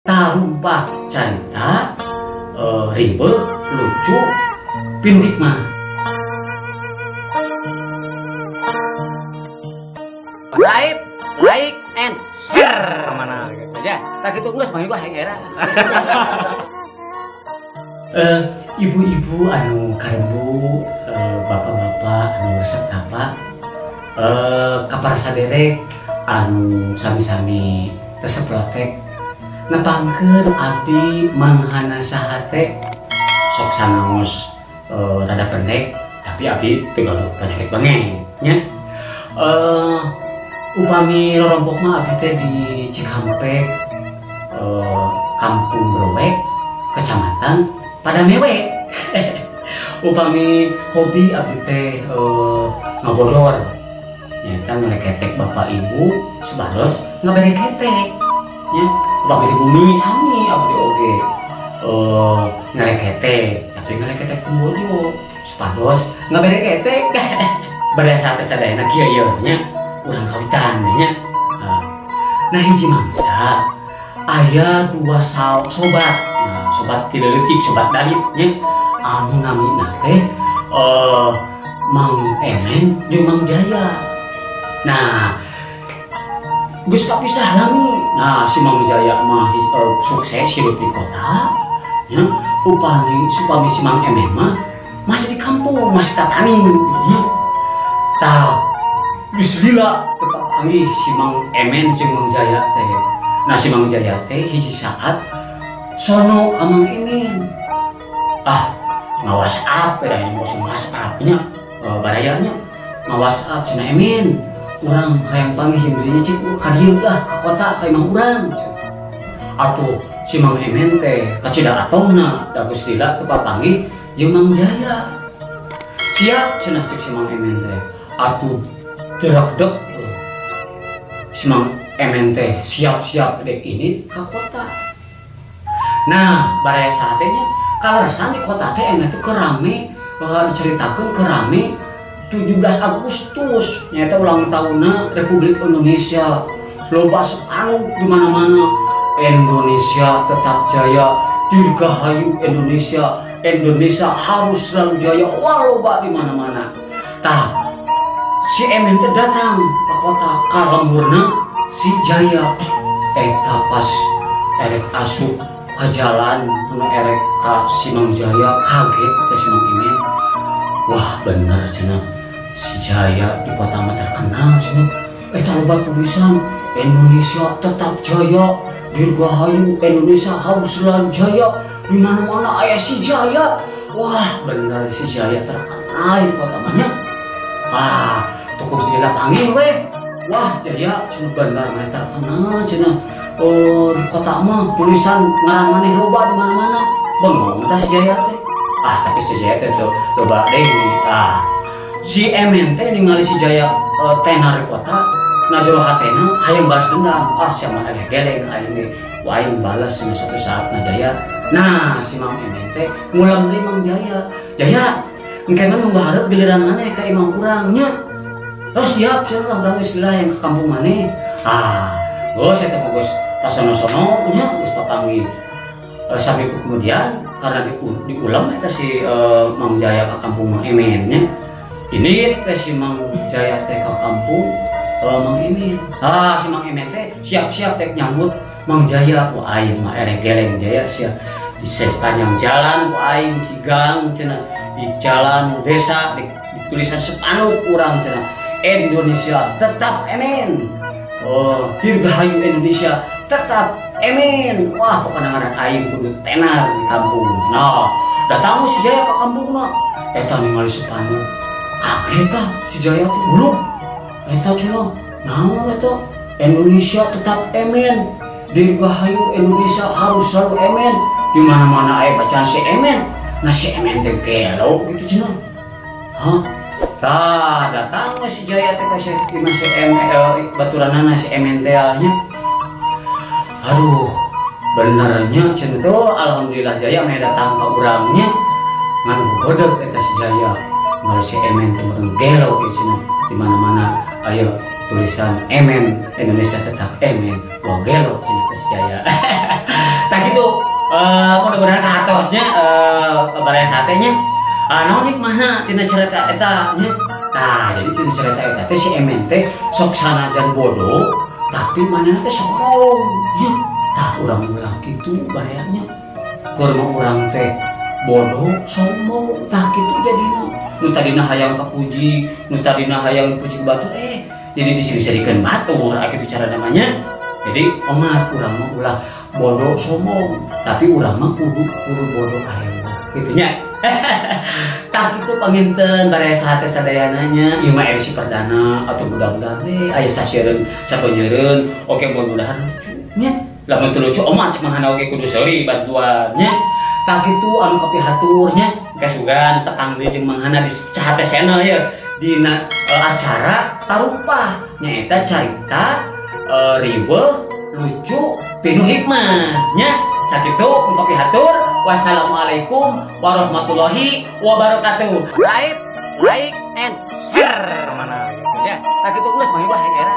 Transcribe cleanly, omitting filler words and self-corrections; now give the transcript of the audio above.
Tarumpah carita ribet lucu pindik mah. Like and share. Kemana aja? Tak itu enggak semuanya gua hayang era. Ibu-ibu anu karembu, bapak-bapak anu resep tapa, kapar saderek anu sami-sami resep lotek. Nepangkeun abdi Mang Hana sahate sok sanaos rada pendek tapi abdi teu gaduh penyakit bangeng nya. Upami rorompok mah abdi teh di Cikampek, Kampung Browek, Kecamatan Padamewe. Upami hobi abdi teh ngabodor nyaeta ngaleketek bapak ibu supados ngabere ketek nya. Upami di bumi sami abdi oge ngaleketek tapi ngaleketek kumbojo supados ngabere ketek. Barasa teh sadayana kieu ieu nya urang kawitan nya. Nah hiji mangsa aya dua sobat, nah, sobat ti leutik sobat dalit nya anu namina teh Mang Emen jeung Mang Jaya. Nah geus kapisah lami. Nah si Mang Jaya mah sukses hidup di kota nya, upami supami si Mang Emen mah masih di kampung, masih tatani nya. Tah geus lila teu papanggih si Mang Emen jeung Mang Jaya teh. Nah si Mang Jaya teh hiji saat sono ka Mang Emen. Ah nga-WhatsApp teh da nya WhatsApp nya, baraya nya nga-WhatsApp cenah Emen. Urang hayang panggih jeung dirinya cik ka dieu lah ka kota ka imah urang. Atuh si Mang Emen teh kacida atohna da geus lila teu papanggih jeung Mang Jaya. Siap cenah cek si Mang Emen teh. Atuh derak-dek si Mang Emen teh siap-siap dek ini ka kota. Nah baraya saatnya kaleresan di kota teh enak teh kerame bakal diceritakeun kerame 17 Agustus nyata ulang tahunna Republik Indonesia. Loba spanduk di mana-mana, Indonesia tetap jaya, dirgahayu Indonesia, Indonesia harus selalu jaya, wah loba di mana-mana. Tah si Emen teh datang ke kota ka lemburna si Jaya. Eta pas erek asup ka jalan anu erek ka si Mang Jaya, kaget eta si Mang Emen. Wah bener cenah si Jaya di kota mah terkenal cenah. Eta loba tulisan Indonesia tetap jaya, dirgahayu Indonesia harus selalu jaya, di mana-mana aya si Jaya. Wah bener si Jaya terkenal di kota mah nya. Ah tuku segala panggil weh. Wah Jaya cenah bener maneh terkenal cenah. Oh di kota mah tulisan ngaran maneh loba di mana-mana. Bengong tah si Jaya teh. Ah tapi si Jaya teh tuh loba deui. Ah si Emen teh ningali si Jaya tenar di kota, na jero hatena hayang balas dendam. Ah siapa ada geleng aing ge ku aing balas cenah suatu saat na Jaya. Nah si Mang Emen teh ngulam deui Mang Jaya. Jaya engke mah nunggu hareup giliran maneh ka imah urang nya. Oh siap cenah lah urang geus lila yang ke kampung maneh. Ah geus eta mah geus pasono-sono nya geus papanggih. Sampai kemudian karena diulam eta si Mang Jaya ke kampung Mang Emen nya. Ini teh si Mang Jaya teh ke kampung Mang Emen. Ah si Mang Emen teh siap-siap teh nyambut Mang Jaya. Wah aing mah ereh geleng Jaya sia di sepanjang jalan ku aing di gang cenah, di jalan desa di tulisan spanduk urang cenah Indonesia tetap Emen. Oh dirgahayu Indonesia tetap Emen. Wah pokoknya ngaran aing kudu tenar di kampung. Nah datang si Jaya ke kampungna eta ningali spanduk kaget tah si Jaya teh buluh eta cenah naon eta Indonesia tetap Emen, dirgahayu Indonesia harus selalu Emen, di mana-mana aya bacaan si Emen. Nah si Emen teh gelo gitu cenah. Hah? Tah datang si Jaya teh ka si imah si baturanana si Emen teh nya. Aduh, benernya cenah tuh alhamdulillah Jaya meh datang ka urang nya. Ngan godeg eta si Jaya. Malah si Emen teh meureun gelo ieu cenah. Di mana-mana aya tulisan Emen, Indonesia tetap Emen. Wah gelo cenah teh si Jaya. Gitu, mudah-mudahan kahartos nya baraya sate nya. Naon hikmahna tina cerita eta nya? Tah, jadi tina cerita eta teh si Emen teh sok sanajan bodoh tapi manehna teh sombong nya. Tah, urang ulah kitu barayanya. Keur mah urang teh bodoh sombong, tah kitu jadina. Nu tadina hayang kapuji, nu tadina hayang puji batur, jadi diseri-serikeun batur kitu cara namanya. Jadi omat urang mah ulah bodoh sombong, tapi urang mah kudu kudu bodoh kalewa gitu nya. Tah, kitu panginten baraya sahate sadayananya. Ieu mah edisi perdana atau mudah-mudahan deh aya sasiereun sapenyeureun. Oke, mudah-mudahan lucu nya. Lamun teu lucu, omat cek mahana oge kudu seuri bantuan nya. Tah, kitu anu kapihatur nya. Kasugan tepang deui jeung Mang Hana di Cahate Channel ya, dina acara Tarupah, nyaeta carita riweuh, lucu, pinuh hikmah nya. Sakitu nu kapihatur. Wassalamualaikum warahmatullahi wabarakatuh. Like, like and share. Mana gitu ya. Tah, kitu geus, manggil lah era.